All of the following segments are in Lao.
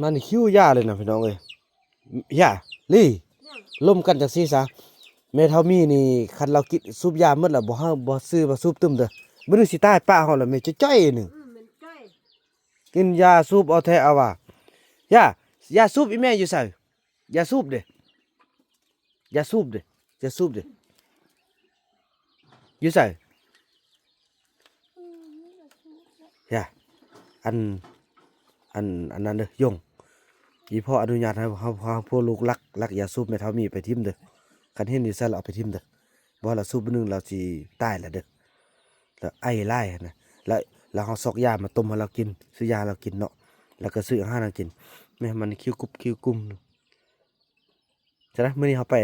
ມັນຫິວຢາເລີຍນະພີ່ນ້ອງເອີຍ. ຢາ ລີ ລົມກັນຈັ່ງຊີ້ຊະ. ແມ່ເຖົ້າມີນີ້ ຄັນລາວກິນ ສູບຢາໝົດແລ້ວ ບໍ່ໃຫ້ ບໍ່ຊື້ມາສູບຕື່ມເດີ. ມື້ໜຶ່ງຊິຕາຍປະເຮົາແລ້ວ ແມ່ຈ້ອຍໆໜຶ່ງ. ອືມ ແມ່ນຈ້ອຍ. ກິນຢາສູບເອົາແທ້ເອົາວ່າ. ຢາ ຢາສູບອີ່ແມ່ຢູ່ໃສ? ຢາສູບເດ ຢາສູບເດ ຢາສູບເດ ຢູ່ໃສ? ຢາ ອັນ ອັນ ອັນນັ້ນເດີ ຢົງ ອີ່ພໍ່ອະນຸຍາດໃຫ້ເຮົາ ເຮົາ ເຮົາ ພວກລູກລັກ ລັກຢາສູບແມ່ເຖົ້າມີໄປຖິ້ມເດີ. ຄັນເຫັນຢູ່ໃສລະເອົາໄປຖິ້ມເດີ. ບໍ່ລະສູບໜຶ່ງລາວຊິຕາຍລະເດີ. ລະໄອຫຼາຍຫັ້ນນະ. ລະ ລະເຮົາຊອກຢາມາຕົ້ມໃຫ້ລາວກິນ ຊື້ຢາໃຫ້ລາວກິນເນາະ. ລະກະຊື້ອາຫານໃຫ້ກິນ. ແມ່ມັນຄິວກຸບຄິວກຸມ. ຈະໄດ້ ມື້ນີ້ເຮົາໄປ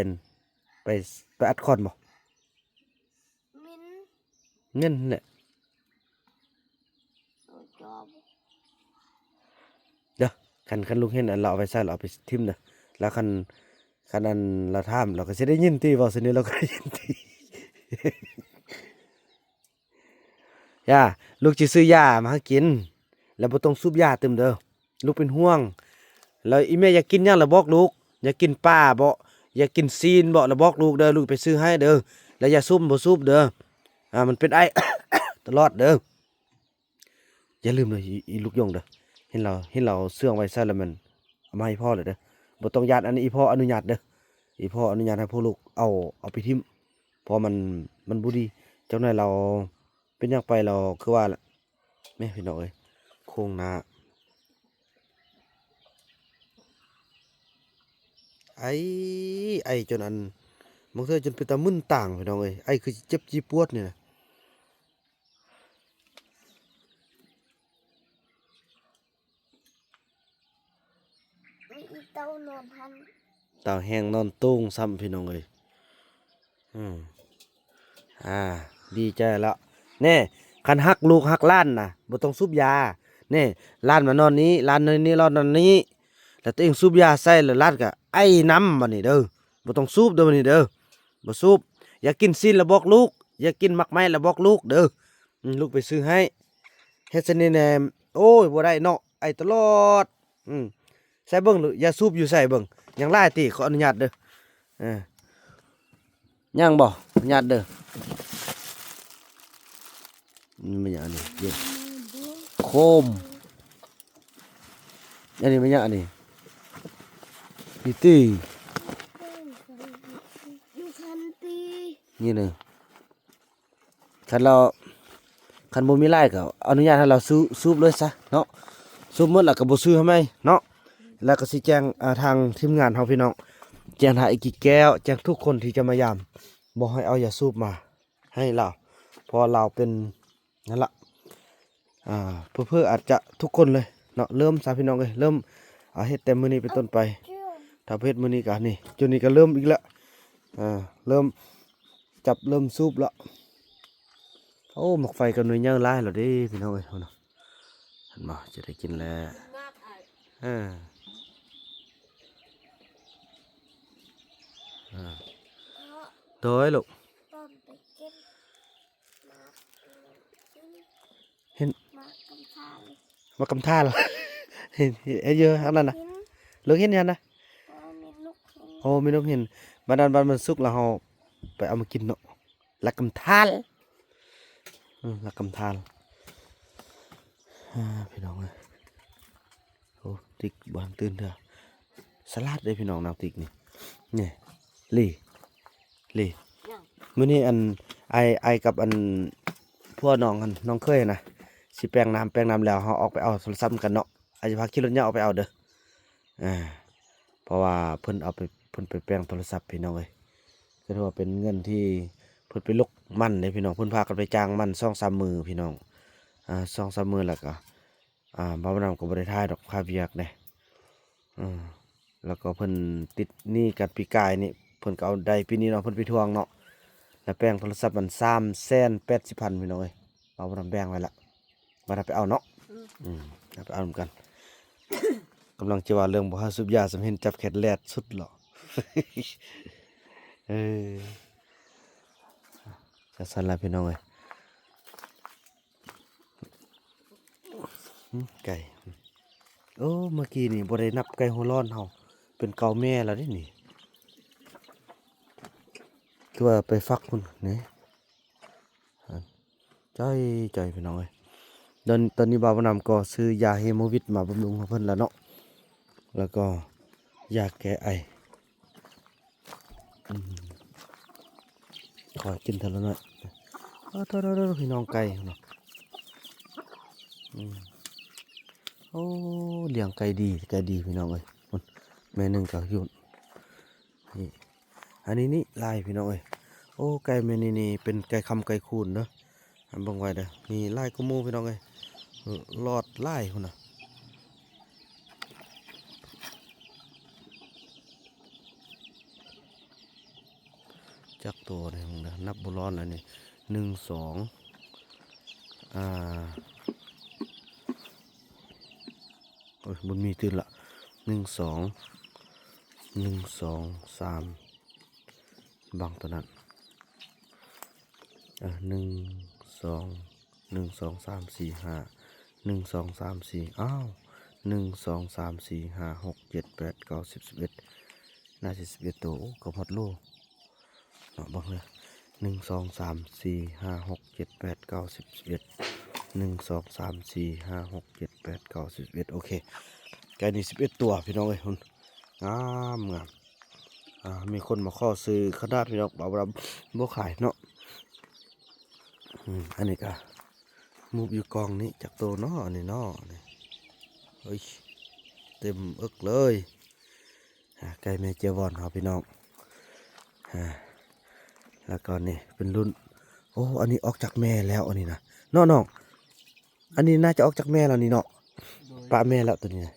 ໄປ ໄປອັດຄອນບໍ່? ເມັນ ເມັນແຫຼະ. ໂອ້ ຈອບ ເດີ ຄັນ ຄັນລູກເຫັນອັນລາວເອົາໄປໃສ່ ລາວເອົາໄປຖິ້ມເດີ. ລະຄັນ ຄັນອັນລາວຖາມ ລາວກະຊິໄດ້ຍິນຕິ ເວົ້າຊັ້ນນີ້ລາວກະໄດ້ຍິນຕິ. ຢ່າ ລູກຊິຊື້ຢາມາໃຫ້ກິນ ແລ້ວບໍ່ຕ້ອງສູບຢາຕື່ມເດີ. ລູກເປັນຫ່ວງ. ແລ້ວອີ່ແມ່ຢາກກິນຫຍັງລະບອກລູກ. ຢາກກິນປາບໍ? ຢາກກິນຊີ້ນບໍ? ລະບອກລູກເດີ ລູກໄປຊື້ໃຫ້ເດີ. ແລ້ວຢາສູບບໍ່ສູບເດີ. ອາ ມັນເປັນໄອຕະຫຼອດເດີ. ຢ່າລືມເດີ ອີ່ ອີ່ລູກຢົງເດີ. ເຫັນລາວ ເຫັນລາວເຊື່ອງໄວ້ໃສ່ແລ້ວແມ່ນເອົາມາໃຫ້ພໍ່ເລີຍເດີ. ບໍ່ຕ້ອງຢ້ານ ອັນນີ້ອີ່ພໍ່ອະນຸຍາດເດີ. ອີ່ພໍ່ອະນຸຍາດໃຫ້ພວກລູກເອົາ ເອົາໄປຖິ້ມ ເພາະມັນ ມັນບໍ່ດີ. ຈັກໜ້ອຍລາວ ເປັນຫຍັງໄປລາວຄືວ່າລະ ແມ່ພີ່ນ້ອງເອີຍ ໂຄງໜ້າ ໄອ ໄອຈົນອັນ ບາງເທື່ອຈົນເປັນຕາມຶນຕາງພີ່ນ້ອງເອີຍ ໄອຄືຊິເຈັບຈີປວດນີ້ນະ. ມີອີເຕົ່ານອນຫັ້ນ ເຕົ່າແຫ້ງນອນໂຕ່ງຊ້ຳພີ່ນ້ອງເອີຍ. ອືມ ອ່າ ດີໃຈລະ. ແນ່ ຄັນຮັກລູກຮັກຫຼານນະ ບໍ່ຕ້ອງສູບຢາ. ແນ່ ຫຼານມານອນນີ້ ຫຼານນອນນີ້ ຫຼານນອນນີ້ ແລ້ວຕົວເອງສູບຢາໃສ່ ແລ້ວຫຼານກະໄອນຳບາດນີ້ເດີ. ບໍ່ຕ້ອງສູບເດີບາດນີ້ເດີ ບໍ່ສູບ. ຢາກກິນຊີ້ນລະບອກລູກ ຢາກກິນໝາກໄມ້ລະບອກລູກເດີ. ອືມ ລູກໄປຊື້ໃຫ້. ເຮັດຊັ້ນນີ້ແນ່ ໂອ້ຍ ບໍ່ໄດ້ເນາະ ໄອຕະຫຼອດ. ອືມ ໃສ່ເບິ່ງ ຢາສູບຢູ່ໃສເບິ່ງ. ຍັງຫຼາຍຕິ ຂໍອະນຸຍາດເດີ. ເອີ ຍັງບໍ່? ອະນຸຍາດເດີ. ມັນແມ່ນຫຍັງອັນນີ້? ໂຄມ. ອັນນີ້ແມ່ນຫຍັງອັນນີ້? ນີ້ຕິ ຢູ່ຄັນຕີ ນີ້ນະ. ຄັນລາວ ຄັນບໍ່ມີຫຼາຍກໍອະນຸຍາດໃຫ້ລາວສູບ ສູບເລີຍຊະເນາະ. ສູບໝົດແລ້ວກໍບໍ່ຊື້ໃຫ້ໃໝ່ເນາະ. ແລ້ວກໍຊິແຈ້ງ ອ່າ ທາງທີມງານເຮົາພີ່ນ້ອງ ແຈ້ງທາງໄອ້ກີແກ້ວ ແຈ້ງທຸກຄົນທີ່ຈະມາຢາມ ບໍ່ໃຫ້ເອົາຢາສູບມາໃຫ້ລາວ ເພາະວ່າລາວເປັນ ນັ້ນລະ ອ່າ ເຜີໆອາດຈະທຸກຄົນເລີຍເນາະ. ເລີ່ມຊະພີ່ນ້ອງເອີຍ ເລີ່ມ ອ່າ ເຮັດແຕ່ມື້ນີ້ເປັນຕົ້ນໄປ. ຖ້າບໍ່ເຮັດມື້ນີ້ກະນີ້ ຈຸດນີ້ກະເລີ່ມອີກລະ. ອ່າ ເລີ່ມຈັບເລີ່ມສູບລະ. ໂອ້ ໝາກໄຟກໍໜ່ວຍໃຫຍ່ຫຼາຍແລ້ວເດ້ພີ່ນ້ອງເອີຍ. ເຫັນບໍ່ ຈະໄດ້ກິນແລ້ວ. ເອີ ເອີ ໂດຍລູກ. ເຫັນ ໝາກກຳທານ ໝາກກຳທານ ເຫັນ ເຫັນຢູ່ທາງນັ້ນນະ ເຫັນ ລູກເຫັນຢູ່ຫັ້ນນະ. ເອີ ມີລູກເຫັນ ໂອ້ ມີລູກເຫັນ. ບາດນັ້ນ ບາດມັນສຸກແລ້ວເຮົາໄປເອົາມາກິນເນາະ. ລະກຳທານ ອືມ ລະກຳທານ. ອ່າ ພີ່ນ້ອງເອີຍ ໂອ້ ຕິກບໍ່ທັນຕື່ນເທື່ອ. ສະຫຼາດເດ້ພີ່ນ້ອງ ນາງຕິກນີ້. ນີ້ ລີ ລີ ຫຍັງ? ມື້ນີ້ອັນ ອ້າຍ ອ້າຍກັບອັນ ຜົວນ້ອງຫັ້ນ ນ້ອງເຂີຍຫັ້ນນະ ຊິແປງນ້ຳ ແປງນ້ຳແລ້ວ ເຮົາອອກໄປເອົາໂທລະສັບນຳກັນເນາະ. ອ້າຍຊິພາຂີ່ລົດໃຫຍ່ອອກໄປເອົາເດີ. ອ່າ ເພາະວ່າເພິ່ນເອົາໄປ ເພິ່ນໄປແປງໂທລະສັບພີ່ນ້ອງເອີຍ. ກໍຖືວ່າເປັນເງິນທີ່ເພິ່ນໄປລົກມັນເດ້ພີ່ນ້ອງ. ເພິ່ນພາກັນໄປຈ້າງມັນສອງສາມມື້ພີ່ນ້ອງ. ອ່າ ສອງສາມມື້ແລ້ວກໍ ອ່າ ບ່າວນຳກໍບໍ່ໄດ້ຖ່າຍດອກ ຄາວຽກເດ້. ເອີ ແລ້ວກໍເພິ່ນຕິດໜີ້ກັນປີກາຍນີ້ ເພິ່ນກໍເອົາໄດ້ປີນີ້ເນາະ ເພິ່ນໄປທວງເນາະ. ແລ້ວແປງໂທລະສັບມັນສາມແສນແປດສິບພັນພີ່ນ້ອງເອີຍ. ບ່າວນຳແບ່ງໄວ້ລະ ວ່າໄດ້ໄປເອົາເນາະ. ອືມ ອືມ ໄດ້ໄປເອົານຳກັນ. ກຳລັງຈະວ່າເລື່ອງບໍ່ໃຫ້ສູບຢາ ສ່ຳເຫັນຈັບແຂນແລ່ນສຸດເລາະ. ເອີ ຈັ່ງຊັ້ນລະພີ່ນ້ອງເອີຍ. ຫືມ ໄກ່ ໂອ້ ເມື່ອກີ້ນີ້ບໍ່ໄດ້ນັບໄກ່ຫົວລ້ອນເຮົາ ເປັນເກົ້າແມ່ແລ້ວເດ້ນີ້ ຄືວ່າໄປຟັກພຸ້ນນີ້. ຈ່ອຍໆ ພີ່ນ້ອງເອີຍ. ດອນ ຕອນນີ້ບ່າວບຸນນຳກໍຊື້ຢາເຮໂມວິດມາບຳລຸງໃຫ້ເພິ່ນແລ້ວເນາະ ແລ້ວກໍຢາແກ້ໄອ. ອືມ ຂໍກິນເທື່ອລະໜ້ອຍ. ໂອ້ ໂທ້ໆ ພີ່ນ້ອງ ໄກ່ເນາະ. ອືມ ໂອ້ ລ້ຽງໄກ່ດີ ໄກ່ດີ ພີ່ນ້ອງເອີຍ. ພຸ້ນ ແມ່ໜຶ່ງກໍຢູ່ນີ້ ອັນນີ້ນີ້ຫຼາຍ ພີ່ນ້ອງເອີຍ. ໂອ້ ໄກ່ແມ່ນີ້ນີ້ເປັນໄກ່ຄຳໄກ່ຄູນເດີ. ເບິ່ງໄວ້ເດີ ມີຫຼາຍກວ່າໝູ່ ພີ່ນ້ອງເອີຍ ຫຼອດຫຼາຍພຸ້ນນະ. ຈັກໂຕເດ້ ເບິ່ງເດີ ນັບບໍ່ລອດແລ້ວນີ້ ໜຶ່ງ ສອງ ອ່າ ໂອ້ຍ ບຸນມີຕື່ນລະ ໜຶ່ງ ສອງ ໜຶ່ງ ສອງ ສາມ ບັງໂຕນັ້ນ ເອີ ໜຶ່ງ ສອງ ໜຶ່ງ ສອງ ສາມ ສີ່ ຫ້າ ໜຶ່ງ ສອງ ສາມ ສີ່ ອ້າວ ໜຶ່ງ ສອງ ສາມ ສີ່ ຫ້າ ຫົກ ເຈັດ ແປດ ເກົ້າ ສິບ ສິບເອັດ ໜ້າຊິສິບເອັດໂຕ. ໂອ້ ເກືອບຮອດໂລເນາະ ເບິ່ງເດີ ໜຶ່ງ ສອງ ສາມ ສີ່ ຫ້າ ຫົກ ເຈັດ ແປດ ເກົ້າ ສິບ ສິບເອັດ ໜຶ່ງ ສອງ ສາມ ສີ່ ຫ້າ ຫົກ ເຈັດ ແປດ ເກົ້າ ສິບ ສິບເອັດ ໂອເຄ ໄກ່ນີ້ສິບເອັດຕົວ ພີ່ນ້ອງເອີຍ ພຸ້ນ ງາມໆ. ອ່າ ມີຄົນມາຂໍຊື້ຂະໜາດ ພີ່ນ້ອງ ບ່າວບຸນນຳບໍ່ຂາຍເນາະ. ອືມ ອັນນີ້ກະໝູບຢູ່ກ້ອງນີ້ ຈັກໂຕເນາະ ອັນນີ້ເນາະ ນີ້ ເອີຍ ເຕັມເອິກເລີຍ. ອ່າ ໄກ່ແມ່ເຈຍວອນເຮົາ ພີ່ນ້ອງ ອ່າ ແລ້ວກໍນີ້ເປັນລຸ້ນ ໂອ້ ອັນນີ້ອອກຈາກແມ່ແລ້ວ ອັນນີ້ນະເນາະນ້ອງ ອັນນີ້ໜ້າຈະອອກຈາກແມ່ແລ້ວນີ້ເນາະ ໂດຍ ປະແມ່ແລ້ວໂຕນີ້ນະ.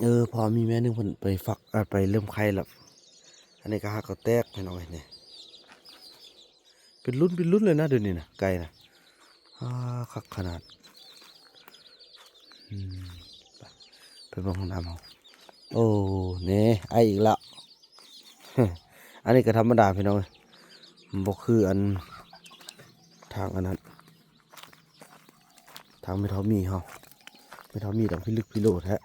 ເອີ ເພາະມີແມ່ໜຶ່ງເພິ່ນໄປຟັກ ເອີ ໄປເລີ່ມໄຂ່ແລ້ວ. ອັນນີ້ກໍຫາກໍແຕກ ພີ່ນ້ອງເອີຍ ນີ້ ເປັນລຸ້ນເປັນລຸ້ນເລີຍນະ ດຽວນີ້ນະ ໄກ່ນະ ອ່າ ຄັກຂະໜາດ. ອືມ ໄປ ໄປເບິ່ງຫ້ອງນ້ຳເຮົາ. ໂອ້ ນີ້ ໄອອີກແລ້ວ. ອັນນີ້ກໍທຳມະດາ ພີ່ນ້ອງເອີຍ ມັນບໍ່ຄືອັນທາງອັນນັ້ນ ທາງແມ່ເຖົ້າໝີເຮົາ ແມ່ເຖົ້າໝີຕ້ອງພິລຶກພິໂລແທ້.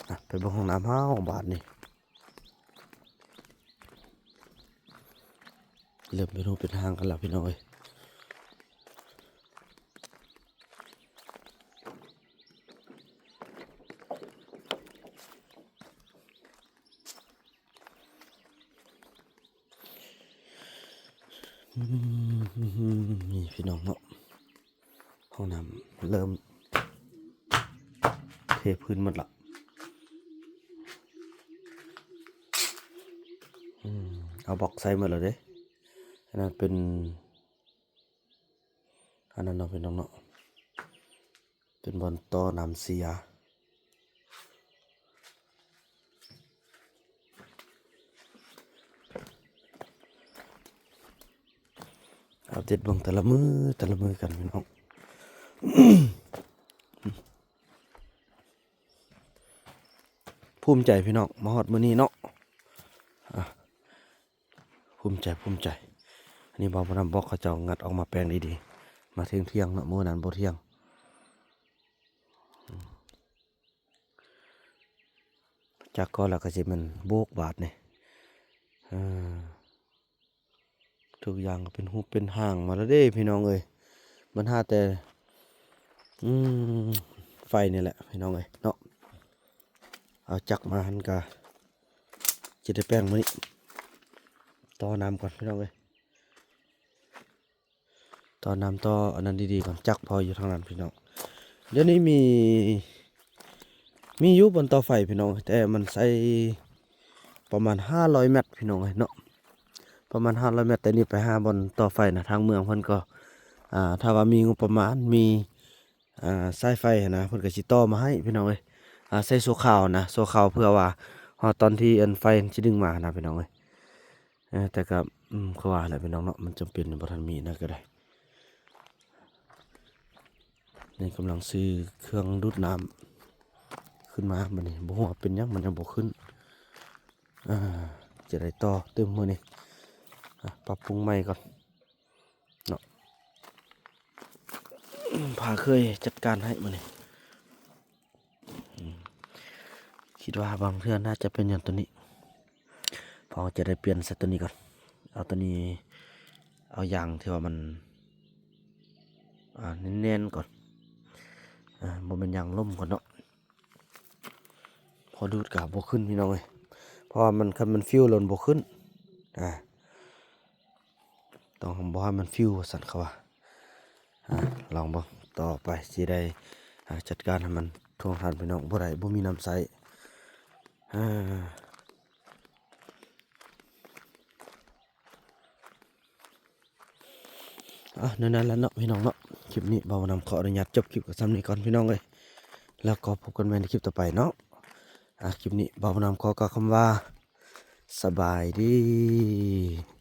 ອ່ະ ໄປເບິ່ງຫ້ອງນ້ຳເຮົາບາດນີ້ ເລີ່ມເປັນຮູບເປັນຮ່າງກັນແລ້ວ ພີ່ນ້ອງເອີຍ. ອືມ ນີ້ພີ່ນ້ອງເນາະ ຫ້ອງນ້ຳເລີ່ມເທພື້ນໝົດລະ. ອືມ ເອົາບລັອກໃສ່ໝົດແລ້ວເດ້. ອັນນັ້ນເປັນ ອັນນັ້ນເນາະ ພີ່ນ້ອງເນາະ ເປັນບ່ອນຕໍ່ນ້ຳເສຍ. ອັບເດດເບິ່ງແຕ່ລະມື້ ແຕ່ລະມື້ກັນ ພີ່ນ້ອງ. ພູມໃຈ ພີ່ນ້ອງ ມາຮອດມື້ນີ້ເນາະ ອ່າ ພູມໃຈ ພູມໃຈ. ອັນນີ້ບ່າວບຸນນຳບອກເຂົາເຈົ້າງັດອອກມາແປງດີໆ ມາທ່ຽງໆເນາະ ມື້ນັ້ນບໍ່ທ່ຽງ. ຈັກກໍແລ້ວກໍຊິແມ່ນໂບກບາດນີ້ ເອີ ທຸກຢ່າງກໍເປັນຮູບເປັນຮ່າງມາແລ້ວເດ້ ພີ່ນ້ອງເອີຍ. ບັນຫາແຕ່ ອືມ ໄຟນີ້ແຫຼະ ພີ່ນ້ອງເອີຍເນາະ. ເອົາຈັກມາຫັ້ນກະ ຈະໄດ້ແປງມື້ນີ້. ຕໍ່ນ້ຳກ່ອນ ພີ່ນ້ອງເອີຍ ຕໍ່ນ້ຳ ຕໍ່ອັນນັ້ນດີໆກ່ອນ. ຈັກພໍຢູ່ທາງນັ້ນ ພີ່ນ້ອງ. ດຽວນີ້ມີ ມີຢູ່ບ່ອນຕໍ່ໄຟ ພີ່ນ້ອງ ແຕ່ມັນໃຊ້ປະມານຫ້າຮ້ອຍແມັດ ພີ່ນ້ອງເອີຍເນາະ ປະມານຫ້າຮ້ອຍແມັດ. ແຕ່ນີ້ໄປຫາບ່ອນຕໍ່ໄຟນະ ທາງເມືອງເພິ່ນກໍ ອ່າ ຖ້າວ່າມີງົບປະມານ ມີ ອ່າ ສາຍໄຟຫັ້ນນະ ເພິ່ນກໍຊິຕໍ່ມາໃຫ້ ພີ່ນ້ອງເອີຍ. ອ່າ ໃຊ້ຊົ່ວຄາວນະ ຊົ່ວຄາວ ເພື່ອວ່າຮອດຕອນທີ່ອັນໄຟຊິດຶງມານະ ພີ່ນ້ອງເອີຍ. ເອີ ແຕ່ກໍ ອືມ ຄືວ່າແຫຼະ ພີ່ນ້ອງເນາະ ມັນຈຳເປັນ ບໍ່ທັນມີນະກໍໄດ້. ນີ້ກຳລັງຊື້ເຄື່ອງດູດນ້ຳຂຶ້ນມາ ບັດນີ້ບໍ່ຮູ້ວ່າເປັນຫຍັງມັນຍັງບໍ່ຂຶ້ນ. ອ່າ ຈະໄດ້ຕໍ່ຕື່ມມື້ນີ້ ອ່າ ປັບປຸງໃໝ່ກ່ອນເນາະ. ພາເຄີຍຈັດການໃຫ້ມື້ນີ້. ອືມ ຄິດວ່າບາງເທື່ອໜ້າຈະເປັນຍ້ອນໂຕນີ້ ເພາະຈະໄດ້ປ່ຽນໃສ່ໂຕນີ້ກ່ອນ. ເອົາໂຕນີ້ ເອົາຢາງທີ່ວ່າມັນ ອ່າ ແໜ້ນໆກ່ອນ. ອ່າ ບໍ່ແມ່ນຢາງລົ້ມກ່ອນເນາະ. ພໍດູດກໍບໍ່ຂຶ້ນພີ່ນ້ອງເອີຍ ເພາະວ່າມັນ ຄັນມັນຟິວແລ້ວມັນບໍ່ຂຶ້ນ. ອ່າ ຕ້ອງບໍ່ໃຫ້ມັນຟິວວ່າຊັ້ນເຂົາວ່າ. ອ່າ ລອງເບິ່ງຕໍ່ໄປຊິໄດ້ ອ່າ ຈັດການໃຫ້ມັນ. ທວງທ່ານພີ່ນ້ອງບໍ່ໄດ້ ບໍ່ມີນ້ຳໃຊ້. ອ່າ ອ່ະ ແນວນັ້ນແຫຼະເນາະພີ່ນ້ອງເນາະ. ຄລິບນີ້ບ່າວນຳຂໍອະນຸຍາດຈົບຄລິບກັນຊ່ຳນີ້ກ່ອນພີ່ນ້ອງເອີຍ ແລ້ວກໍພົບກັນໃໝ່ໃນຄລິບຕໍ່ໄປເນາະ. ອ່ະ ຄລິບນີ້ບ່າວນຳຂໍກ່າວຄຳວ່າ ສະບາຍດີ.